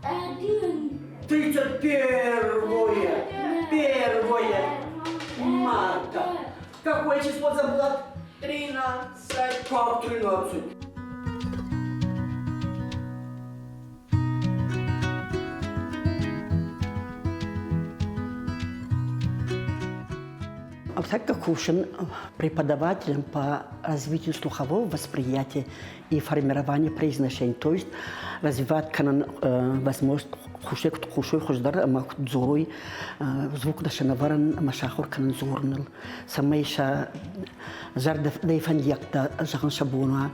Один. 31 первое марта. Какое число забыла? 13. Как 13? Абсакка кусын преподавателем по развитию слухового восприятия и формированию произношения, то есть развивать кӕнын возможность хъусӕг хъусой хуыздӕр ӕмӕ куыд дзурой звук сӕнӕвӕрын ӕмӕ сахуыр кӕнын дзурыныл, цӕмӕй сӕ зӕрдӕйы фӕндиӕгтӕ зӕгъын сӕ бон уа.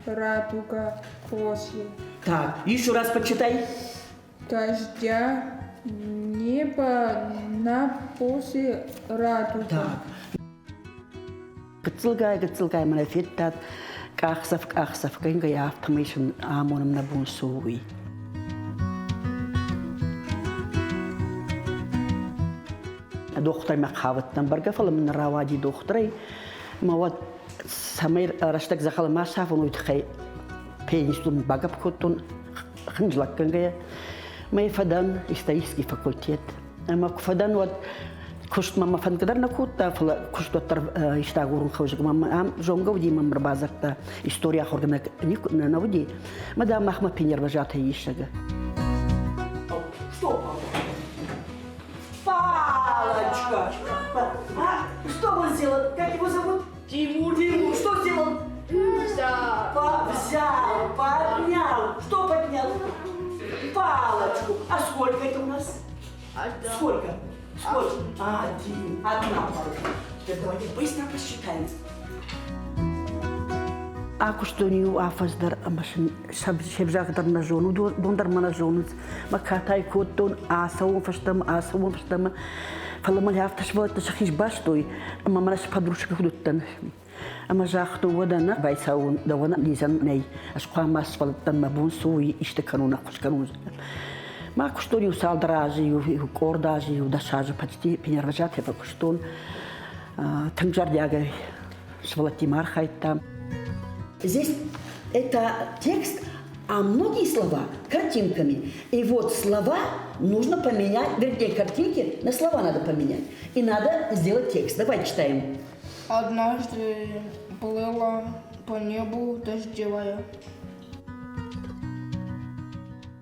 Радуга после. Так, еще раз почитай. Дождя небо на после радуга. Так. Гыццылгай, гыццылгай мӕнӕ федтат, къахдзӕф къахдзӕфгӕнгӕйӕ афтӕмӕй сын амонын нӕ бон цы у, уый. Дохтырмӕ хъавыдтӕн бӕргӕ, фӕлӕ мын рауади дохтырӕй. Мӕ уӕд цӕмӕй рӕстӕг дзӕгъӕлы ма сафон, уый тыххӕй пенсион багӕпп кодтон хынджылӕггӕнгӕйӕ. Мӕ фӕдӕн исторический факультет. Ӕмӕ куы фӕдӕн, уӕд куыстмӕ мӕ фӕндгӕ дӕр нӕ кодта, фӕлӕ куыст уӕддӕр исты агурын хъӕуы. Мӕ ам зонгӕ уыди, мӕм ӕрбадзырдта, истори ахуыргӕнӕг нӕ уыди. Мӕ дам махмӕ пионервожатый исӕг. Что палочка? А, что он сделал? Как его зовут? Тимур. Тимур. Что сделал? Взял. Взял, поднял. Что поднял? Палочку. А сколько это у нас? Одна. Сколько? Сколько? Один. Одна палочка. Теперь давайте быстро посчитаем. Акуыстон иу афӕдз дӕр ӕмӕ сын се взаг дӕр нӕ зонын, уыдон дӕр мӕ нӕ зонынц. Мӕ катай кодтон, ацӕуон фӕстӕмӕ, ацӕуон фӕстӕмӕ. Фӕлӕ мӕ афтӕ сывӕллӕттӕ сӕхи сбастой, ӕмӕ мӕ ӕз подружкӕ куыд уыдтӕн. Ӕмӕ загътон, уӕдӕ нӕ байцӕуон, дӕуӕн лидзӕн нӕй. Ӕз хъуамӕ сывӕллӕттӕн мӕ бон цы у, исты кӕнон, ӕххуыс кӕнон. Мӕ куыстон иу цалдӕр азы, иу къорд азы, иу 10 азы почти пионервожатый фӕкуыстон. Тынг зӕрдиагӕй сывӕллӕттимӕ архайдта. Здесь это текст, а многие слова картинками. И вот слова нужно поменять, вернее, картинки на слова надо поменять. И надо сделать текст. Давай читаем. Однажды плыла по небу дождевая.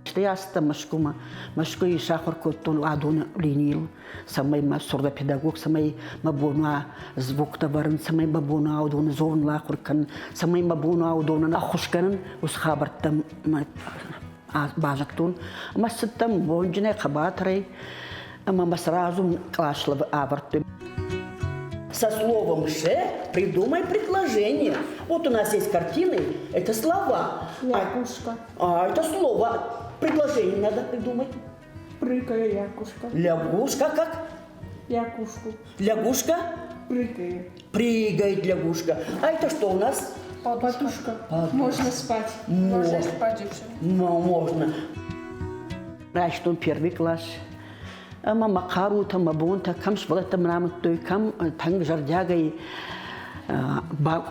Стӕй ацыдтӕн Мӕскуымӕ. Мӕскуыйы сахуыр кодтон адоны линийыл, цӕмӕй мӕ сурдопедагог, цӕмӕй мӕ бон уа звуктӕ вӕрын, цӕмӕй мӕ бон уа уыдоны дзурыныл ахуыр кӕнын, цӕмӕй мӕ бон уа уыдонӕн ӕххуыс кӕнын, уыцы хабӕрттӕм базыдтон. Ӕмӕ цыдтӕн бонджынӕй, хъӕбатырӕй, ӕмӕ мӕ сразу къласы ӕвӕрдтой. Со словом «ш» придумай предложение. Вот у нас есть картины, это слова. Лягушка. А это слово. Предложение надо придумать. Прыгая лягушка. Лягушка как? Лягушку. Лягушка? Прыгает. Прыгает лягушка. А это что у нас? Подушка. Подушка. Можно спать. Можно. Можно спать и все. Ну, можно. Райстон первый класс. Ӕмӕ мӕ хъарутӕ, мӕ бонтӕ кӕм сывӕллӕттӕм рамыдтой, кӕм тынг зӕрдиагӕй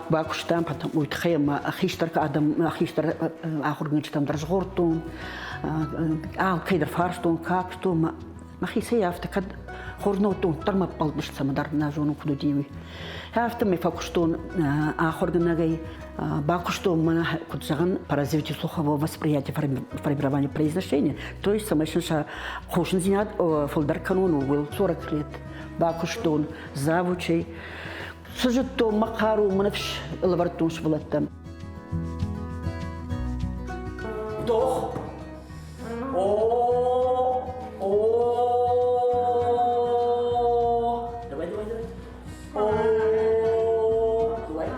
бакуыстам, потом уый тыххӕй ӕмӕ хистӕр адӕм, хистӕр ахуыргӕнджытӕм дӕр згъордтон, алкӕй дӕр фарстон, кафтон. Мӕхицӕй афтӕ кӕд хорз нӕ уыдтон, уӕддӕр мӕ ӕппӕлдысты цӕмӕдӕр нӕ зонын куыд уыди, уый. Афтӕмӕй фӕкуыстон ахуыргӕнӕгӕй. Бакуыстон мӕнӕ, куыд зӕгъын, по развитию слухового восприятия формирования произношения, то есть цӕмӕй сын сӕ хъусындзинад фылдӕр кӕнон, ууыл 40 лет бакуыстон завучӕй. Цы зыдтон, мӕ хъару, мӕ ныфс лӕвӕрдтон сывӕллӕттӕм. Вдох. О, о. Давай, давай, давай. О, давай. О.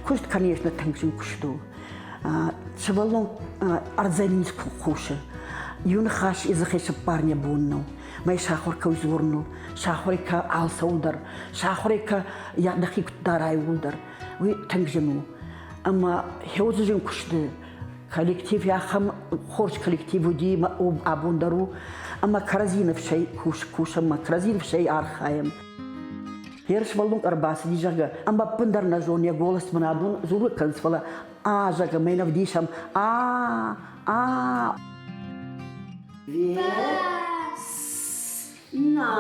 Куыст, конечно, тынг зын куыст у. Сывӕллон ӕрдзӕй низ куы хъусы, иу ныхас дзыхӕй цыппар нӕ бон нӕу. Мӕй сахуыр кӕуы дзурыныл, сахуыр кӕ алцӕуыл дӕр, сахуыр кӕ йӕ дӕхи куыд дарай, ууыл дӕр. Уый тынг зын у. Ӕмӕ хеуы зын куысты коллектив ахӕм хорз коллектив уыди абон дӕр у, ӕмӕ кӕрӕдзи ныфсӕй кусӕм, кӕрӕдзи ныфсӕй архайӕм. Йе сывӕллон ӕрбацыди, зӕгъгӕ, ӕмӕ ӕппындӕр нӕ зоны, йӕ голос мын абон дзуры кӕнынц, фӕлӕ а, зӕгъгӕ, мӕ йын ӕвдисӕм, а, а. Весна,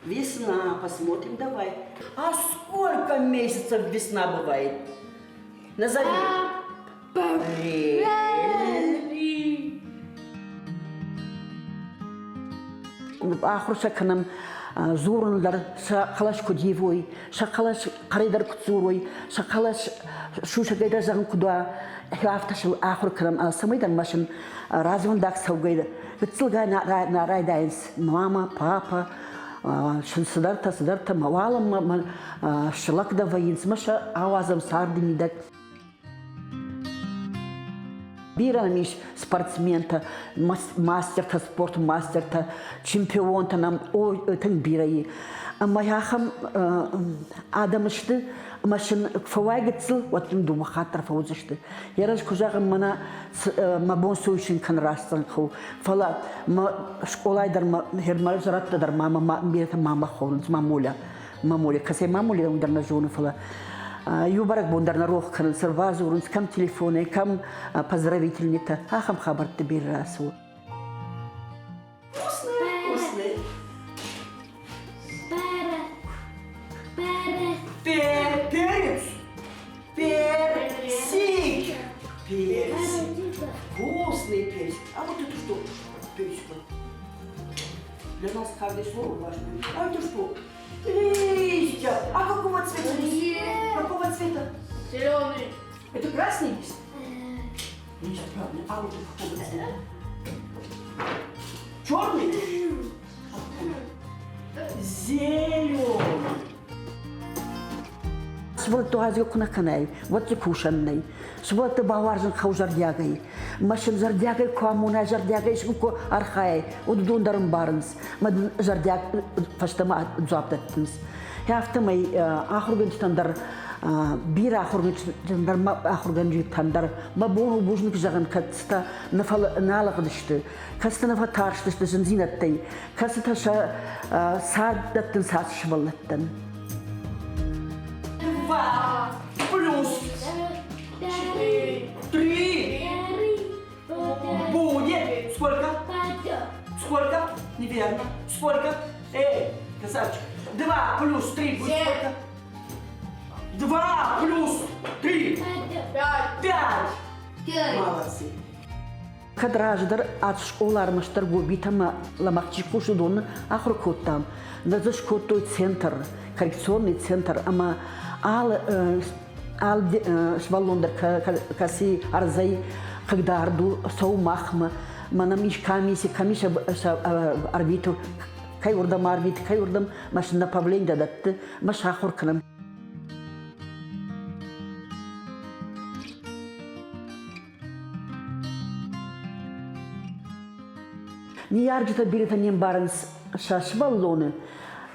весна, посмотрим давай. А сколько месяцев весна бывает? Назови. Апрель. Ахуыр сӕ кӕнӕм дзурын дӕр, сӕ хъӕлӕс куыд ивой, сӕ хъӕлӕс хъӕрӕй дӕр куыд дзурой, сӕ хъӕлӕс сусӕгӕй дӕр зӕгъын куыд уа, афтӕ сыл ахуыр кӕнӕм алцӕмӕй дӕр ма сын развӕндаг цӕугӕй гыццылгай нӕ райдайынц мама, папа, сын цыдӕртӕ, цыдӕртӕ, мӕ уалынмӕ сылӕгтӕ вӕййынц, мӕ сӕ ауадзӕм царды мидӕг. Бирӕ нӕм ис спортсментӕ, мастертӕ, спорты мастертӕ, чемпионтӕ нӕм тынг бирӕ и. Ӕмӕ ахӕм адӕм сты, ӕмӕ сын фӕуай гыццыл, уӕд сын дыууӕ хатт дӕр фӕуыдзысты. Йӕ раз куы зӕгъын, мӕнӕ мӕ бон цы уый кӕн растдзӕн хъӕуы, фӕлӕ мӕ скъолайы дӕр мӕ зӕрӕдтӕ дӕр мамӕ бирӕтӕ мамӕ хонынц, мамуля. Мамуля, кӕцӕй мамуля дӕр нӕ зоны, фӕлӕ иу бӕрӕгбон дӕр нӕ рох кӕнынц, ӕрбадзурынц кӕм телефонӕй, кӕм поздравительнитӕ, ахӕм хабӕртты бирӕ рацӕуы. Вкусный. Перец. Персик. Персик. Вкусный персик. А вот это что? Персик. Для нас каждое слово важно. А это что? Листья. А какого цвета листья? Какого цвета? Зеленый. Это красный лист? Лист, правильно. А вот это какого цвета? Черный? Зеленый. Сывӕллӕтты уадзгӕ куы нӕ кӕнай, уӕд дзы кусӕн нӕй. Сывӕллӕтты бауарзын хъӕуы зӕрдиагӕй. Мӕ сын зӕрдиагӕй куы амонай, зӕрдиагӕй сын куы архайай, уӕд уыдон дӕр ӕмбарынц, мӕ дын зӕрдиаг фӕстӕмӕ дзуапп дӕттынц. Афтӕмӕй ахуыргӕнджытӕн дӕр бирӕ ахуыргӕнджытӕн дӕр ахуыргӕнджытӕн дӕр мӕ бон у бузныг зӕгъын, кӕцытӕ нӕ алыгъдысты, кӕцытӕ нӕ фӕтарстысты зындзинӕдтӕй, кӕцытӕ сӕ цард дӕттынц ацы сывӕллӕттӕн. Два плюс три будет сколько? Сколько? Неверно. Сколько? Эй, красавчик. Два плюс три будет сколько? Два плюс три. Пять. Пять. Молодцы. Кӕд раздӕр скъола ӕрмӕстдӕр гобитӕ ӕмӕ лӕмӕгъ чи кусы, уыдоны ахуыр кодтам. Ныр дзы скодтой центр, коррекционный центр ӕмӕ алы алы сывӕллон дӕр кӕцы ӕрдзӕй хъыгдард у, цӕуы махмӕ. Мӕнӕм ис комисси, комиссия сӕ ӕрвиты, кӕй уырдӕм арвиты, кӕй уырдӕм мӕ сын направление дӕтты, мӕ сахуыр кӕнӕм. Ныййарджытӕ бирӕтӕ не мбарынц сӕ сывӕллоны,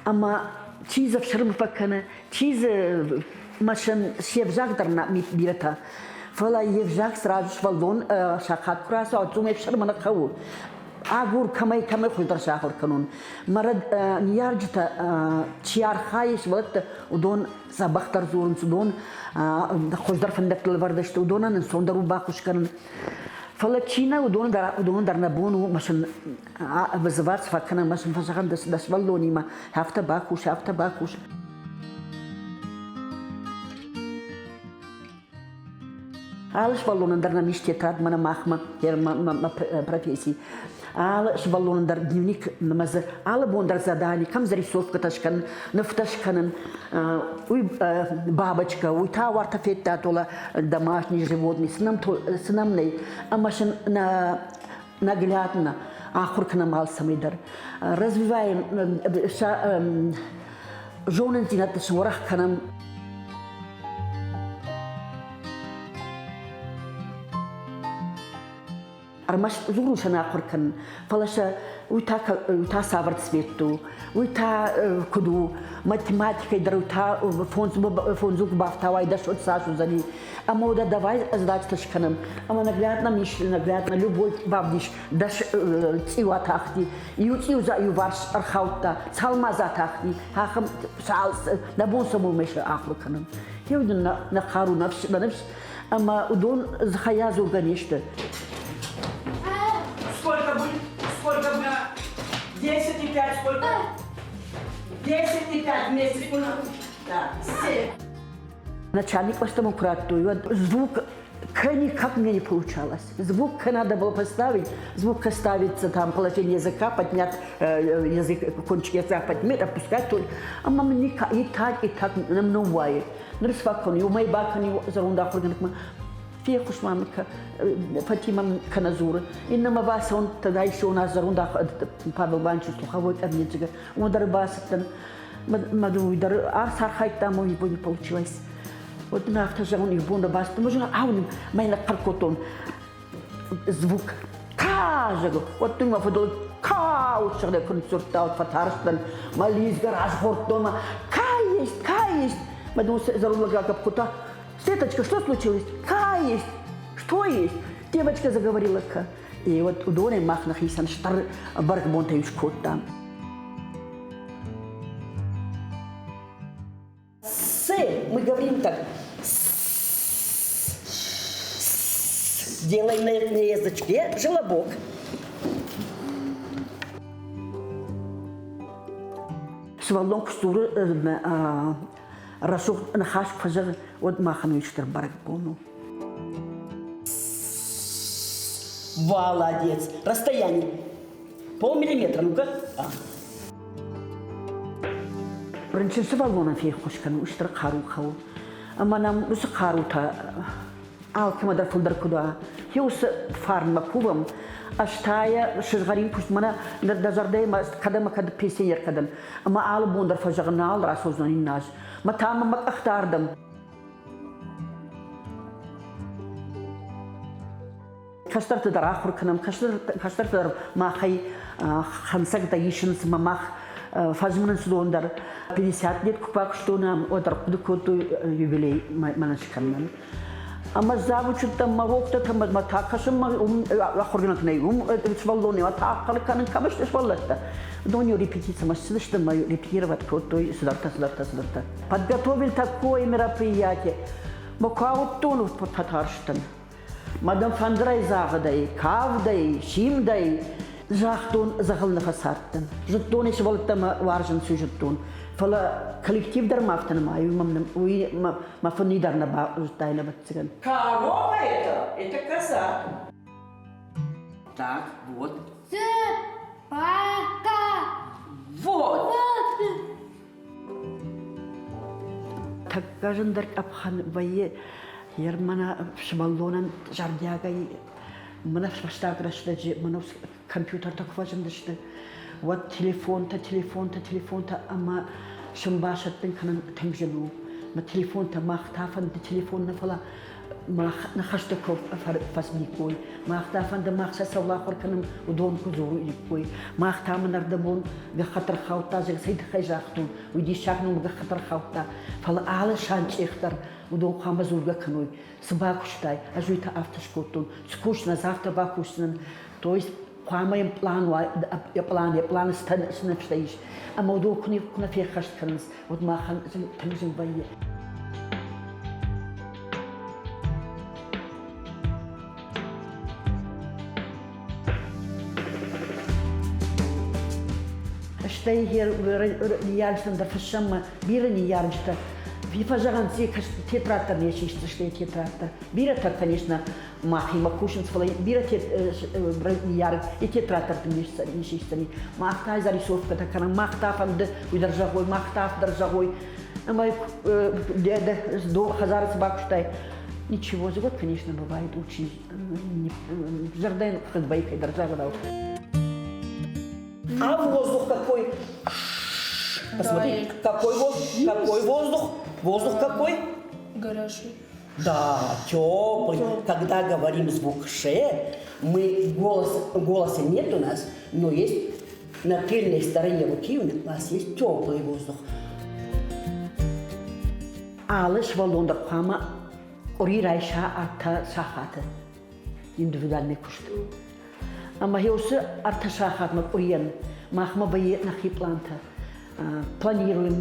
ӕмӕ чи дзы ӕфсӕрмы фӕкӕны, чи дзы мӕ сын се взаг дӕр бирӕтӕ. Фӕлӕ йе взаг сразу сывӕллон сахат куы рацӕуа, уӕд уымӕй ӕфсӕрмы нӕ хъӕуы. Агур, кӕмӕй кӕмӕй хуыздӕр сахуыр кӕнон. Мӕ ныййарджытӕ чи архайы сывӕллӕтты, уыдон дзӕбӕхдӕр дзурынц, уыдон хуыздӕр фӕндӕгтыл ӕвӕрд сты, уыдонӕн ӕнцондӕр у баххуыс кӕнын. Фӕлӕ чи нӕ, уыдон дӕр, уыдон дӕр нӕ бон у сын вызывать фӕкӕнӕм, ӕмӕ сын фӕзӕгъӕм дӕ сывӕллонимӕ, афтӕ бакус, афтӕ бакус. Алы сывӕллонӕн дӕр нӕм ис тетрад мӕнӕ махмӕ, мӕ професси. Алы сывӕллонӕн дӕр дневник ӕмӕ дзы алы бон дӕр задание, кӕм зарисовкӕтӕ скӕнын, нывтӕ скӕнын. Уый бабочка, уый та уартӕ федта тола домашний животный, цы нӕм нӕй. Ӕмӕ сын наглядно ахуыр кӕнӕм алцӕмӕй дӕр. Развиваем сӕ зонындзинӕдтӕ сын уӕрӕх кӕнӕм. Ӕрмӕст дзурын сӕ нӕ ахуыр кӕнын, фӕлӕ сӕ уый та, уый та цавӕр цвет у, уый та куыд у, математикӕй дӕр уый та фондзыл куы бафтауай, дӕ цот цас уыдзӕни. Ӕмӕ уӕдӕ давай задачӕтӕ скӕнӕм. Ӕмӕ наглядно ис, наглядно любой бавдис, дӕс цъиу атахти, иу цъиу дзы иуварс ӕрхаудта, цал ма дзы атахти, ахӕм цал, нӕ бон цӕмӕй сӕ ахуыр кӕнӕм. Еу дын нӕ хъару, нӕ ныфс, ӕмӕ уыдон дзыхӕй дзургӕ не сты. Сколько будет? Сколько будет? 10,5 сколько? 10,5 вместе. Да, семь. Начальник кълӕстӕмӕ куы радтой, уӕд звук К никак мне не получалось. Звук К надо было поставить. Звук К ставится там положение языка, поднять язык, кончик языка поднять, опускать. То, а мама никак, и так, нам науае. Ныр сфакон, уымӕй бакӕн зӕронд ахуыргӕнӕгмӕ. Фехъус ма Фатима кӕнӕ дзуры. Иннӕмӕ бацӕуын, тогда еще у нас зӕронд Павел Иванович слуховой кабинетчик. Уымӕ дӕр бацыдтӕн. Мӕ уый дӕр архайдта, ӕмӕ его не получилось. Вот дын афтӕ зӕгъын, иу бон рабацыдтӕн, ӕмӕ зӕгъын, ау, мӕ ныхъхъӕр кодтон. Звук ка, зӕгъы, уӕд дын мӕ фыдыл ка сыгъдӕг куы ныдздзырдта, уӕд фӕтарстӕн, мӕ лидзгӕ разгъордтон, мӕ ка есть, ка есть. Мӕ дын уыцы зӕронд лӕг рагӕпп кодта, Светочка, что случилось? Ка есть? Что есть? Девочка заговорила К. И вот уыдонӕй мах нӕхицӕн стыр бӕрӕгбонтӕ скодтам. С мы говорим так. Делай на язычке желобок. Сывӕллон куы сдзуры рӕсугъд ныхас куы фӕзӕгъы, уӕд махӕн уый стыр бӕрӕгбон у. Молодец! Расстояние. Полмиллиметра, ну-ка. Рынчын сывӕллонӕн феххуыс кӕнын стыр хъару хъӕуы. Ӕмӕ нӕм уыцы хъарутӕ алкӕмӕ дӕр фылдӕр куыд уа. Уыцы фарнмӕ кувӕм. Ӕз та йӕ сызгъӕрин куыст мӕнӕ дӕ зӕрдӕйы кӕд ӕмӕ кӕд пенсионер кӕдӕн. Ӕмӕ алы бон дӕр фӕзӕгъын, нал рацӕудзӕн иннӕ аз. Мӕ та мӕ къӕхтӕ ардӕм. Кӕстӕрты дӕр ахуыр кӕнӕм, кӕстӕрты дӕр махӕй хынцӕгтӕ исынц ӕмӕ мах фӕзмынынц уыдон дӕр. 50 лет куы бакуыстон ам, уӕд ӕрхъуыды кодтой юбилей мӕнӕн скӕнынӕн. Ӕмӕ завучыдтӕн мӕ уроктӕ мӕ та кӕсын мӕ уым ахуыргӕнӕг нӕй, уым сывӕллон та ахъӕр кӕнын кӕм сты сывӕллӕттӕ. Уыдон-иу репетицимӕ ссыдысты ӕмӕ репетировать кодтой цыдӕртӕ, цыдӕртӕ, цыдӕртӕ. Подготовили такое мероприятие. Мӕ куы ауыдтон, фӕтарстӕн. Мадам фӕндырӕй загъдӕй, кавдӕй, симдӕй загътон, дзӕгъӕл нӕ фӕцардтӕн. Зыдтон ӕй сывӕллӕттӕ мӕ уарзын цы зыдтон. Фӕлӕ коллектив дӕр ма афтӕ нымайы, уый мӕ фыни дӕр нӕ базыдтаин, ӕвӕццӕгӕн. Корова это, это коза. Так, вот. Собака. Вот. Тӕккӕ зындӕр къӕпхӕн вӕййы Ермана сывӕллонӕн зӕрдиагӕй мӕнӕ фӕстаг рӕстӕджы мӕнӕ компьютертӕ куы фӕзындысты, уӕд телефонтӕ, телефонтӕ, телефонтӕ ӕмӕ сын басӕттын кӕнын тынг зын у. Мӕ телефонтӕ мах та фӕнды телефон нӕ, фӕлӕ мах ныхӕстӕ куы фӕзмиккой, мах та фӕнды мах сӕ цӕуыл ахуыр кӕнӕм, уыдон куы дзуриккой, мах та мын ӕрдӕбон гӕххӕтт ӕрхаудта, зӕгъ, цӕй тыххӕй загътон, уый диссаг ном гӕххӕтт ӕрхаудта, фӕлӕ алы санчъех дӕр уыдон хъуамӕ дзургӕ кӕной, цы бакуыстай, ӕз уый та афтӕ скодтон, цы кусдзынӕн, ӕз афтӕ бакусдзынӕн, то есть хъуамӕ йын пълан уа, йӕ пълан, йӕ пъланы цы ныфстӕ ис, ӕмӕ уыдон куы нӕ феххӕст кӕнынц, уӕд махӕн тынг зын вӕййы. Стӕй ныййарджытӕн дӕр фыссӕнмӕ бирӕ ныййарджытӕ фӕзӕгъынц, тетрӕдтӕ не систдзысты тетрӕдтӕ. Бирӕтӕ, конечно, махимӕ кусынц, фӕлӕ бирӕ ныййарӕг и тетрӕдтӕ не систдзӕни. Мах та зарисовкӕтӕ кӕнӕм, мах та фӕнды уый дӕр зӕгъой, мах та дӕр зӕгъой. Ӕмӕ хӕдзары цы бакуыстай, ничего, за год, конечно, бывает очень зӕрдӕйӕн хъыг вӕййы дӕр зӕгъдау. А воздух какой? Посмотри, какой воздух? Какой воздух? Воздух какой? Горячий. Да, теплый. Когда говорим звук «ш», мы голос, голоса нет у нас, но есть на тыльной стороне руки у нас есть теплый воздух. Алы сывӕллон дӕр хъуамӕ къуыри райса ӕртӕ сахаты индивидуальный куыст. Ӕмӕ уыцы ӕртӕ сахатмӕ къуырийӕн махмӕ вӕййы нӕхи пълантӕ. Планируем,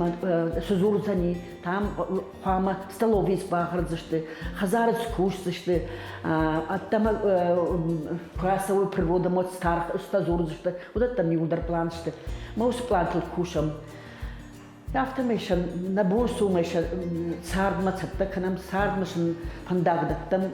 цы дзурдзӕни, там хъуамӕ столовый бахӕрдзысты, хӕдзары скусдзысты, ӕддӕмӕ куы ацӕуой природӕмӕ дзурдзысты, уыдӕттӕм иуылдӕр план сты. Мӕ уыцы плантыл кусӕм. Афтӕмӕй сӕ нӕ бон цы уымӕй сӕ цардмӕ цӕттӕ кӕнӕм, цардмӕ сын фӕндаг дӕттӕм.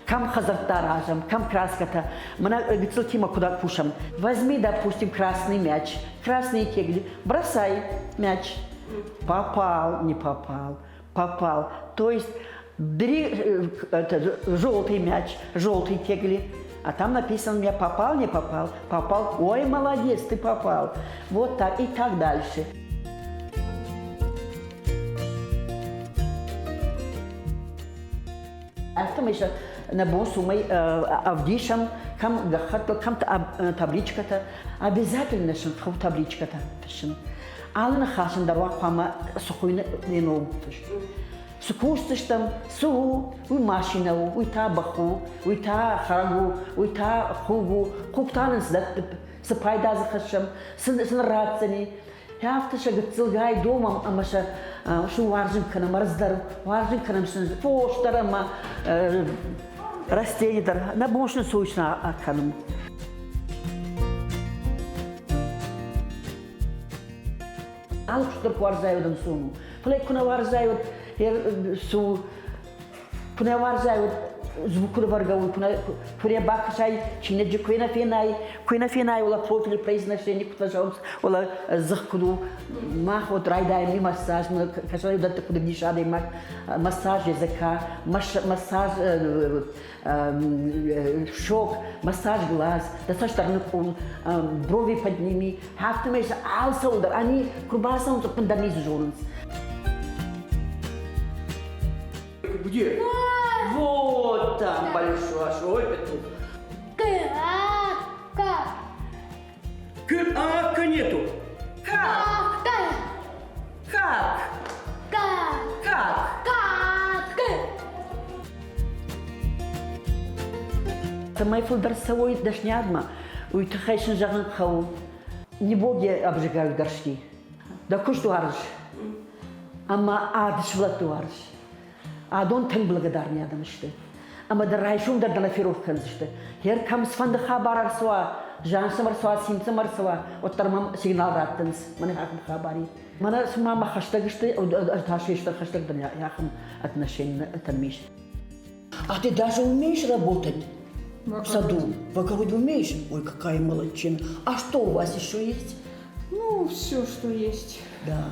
Кӕм хӕдзӕрттӕ аразӕм, кӕм краскӕтӕ, мӕнӕ гыццылтимӕ куыд кусӕм. Возьми, допустим, красный мяч, красные кегли, бросай мяч. Попал, не попал, попал. То есть бери это, желтый мяч, желтый кегли, а там написано у меня попал, не попал, попал. Ой, молодец, ты попал. Вот так и так дальше. Афтӕмӕй сӕ нӕ бон цы уымӕй ӕвдисӕм, кӕм гӕххӕттыл, кӕм табличкӕтӕ. Обязательно сын хъӕуы табличкӕтӕ фыссын. Алы ныхасӕн дӕр уа хъуамӕ цы хуыйны йӕ ном фыст. Цы кусдзыстӕм, цы у, уый машинӕ у, уый та бӕх у, уый та хӕрӕг у, уый та хъуг у. Хъуг та нын цы дӕтты, цы пайда дзы хӕссӕм, цы сын ратдзӕни. Афтӕ сӕ гыццылгай домӕм ӕмӕ сӕ цы уарзын кӕнӕм ӕрдз дӕр, уарзын кӕнӕм сын фос дӕр ӕмӕ растени дӕр. Нӕ бон сын цы акӕнын. Алы куыст дӕр куы уарзай, уӕд ӕнцон у. Фӕлӕ куы нӕ уарзай, уӕд цы у, куы нӕ уарзай, уӕд звук ӕвӕргӕ у, куы нӕ бакӕсай чиныджы, куы нӕ фенай, куы нӕ фенай, уӕлӕ профиль произношение куыд фӕзӕгъынц, уӕлӕ дзых куыд у. Мах вот райдайӕм и массаж, кӕсай уыдӕтты куыд ӕвдисы адӕймаг, массаж языка, массаж щек, массаж глаз, дӕ цӕст ӕрныкъул, брови подними, афтӕмӕй сӕ алцӕуыл дӕр, они куы рбацӕуынц, ӕппындӕр ницы зонынц. Где? Вот там большой петух. К, К, а, К нету. Как? Как? Как? Как? Цӕмӕй фылдӕр цӕуой дӕсниадмӕ, уый тыххӕй сын зӕгъын хъӕуы, не боги обжигают горшки. Дӕ куыст уарз ӕмӕ ад сывӕллӕтты уарз. Адон тынг благодарный адӕм сты. Ӕмӕ дӕ райсом дӕр дӕ нӕ ферох кӕндзысты. Хер кӕм цыфӕнды хабар ӕрцӕуа, зиан цӕм ӕрцӕуа, цин цӕм ӕрцӕуа, уӕддӕр мӕм сигнал раттынц, мӕнӕ ахӕм хабар и. Мӕнӕ цыма мӕ хӕстӕг сты, ӕз та се хӕстӕг дӕн ахӕм отношение там ис. А ты даже умеешь работать в саду? В огороде умеешь? Ой, какая молодчина. А что у вас еще есть? Ну, все, что есть. Да.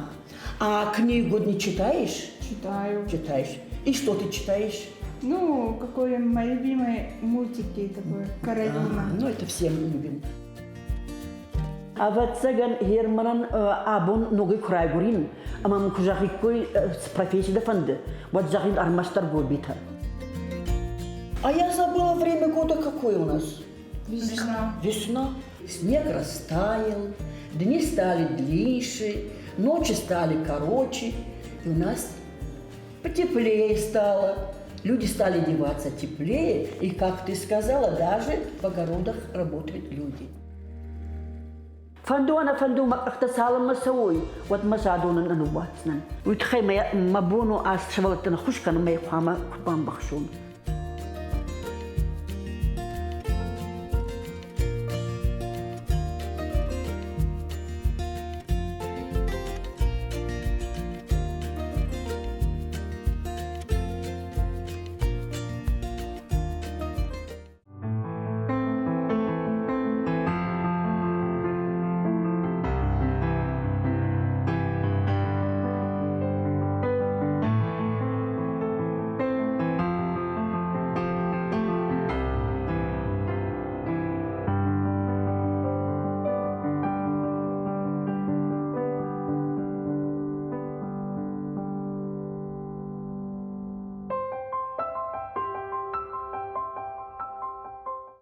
А книгу не читаешь? Читаю. Читаешь. И что ты читаешь? Ну, какой мои любимые мультики такой, Каролина. А, ну, это все мы любим. Ӕвӕццӕгӕн, Германӕн абон ногӕй куы райгуырин, ӕмӕ мын куы зӕгъиккой, цы професси дӕ фӕнды, уӕд зӕгъин ӕрмӕстдӕр гобитӕ. А я забыла время года какое у нас. Весна. Весна. Снег растаял, дни стали длиннее, ночи стали короче, и у нас потеплее стало. Люди стали одеваться теплее, и, как ты сказала, даже в огородах работают люди. Фӕнды ӕнӕ фӕнды мӕ къӕхтӕ цалынмӕ цӕуой, уӕдмӕ сӕ адонӕн ныууадздзынӕн. Уый тыххӕй мӕ бон у ацы сывӕллӕттӕн ӕххуыс кӕнын, мӕ хъуамӕ куы бамбӕхсон.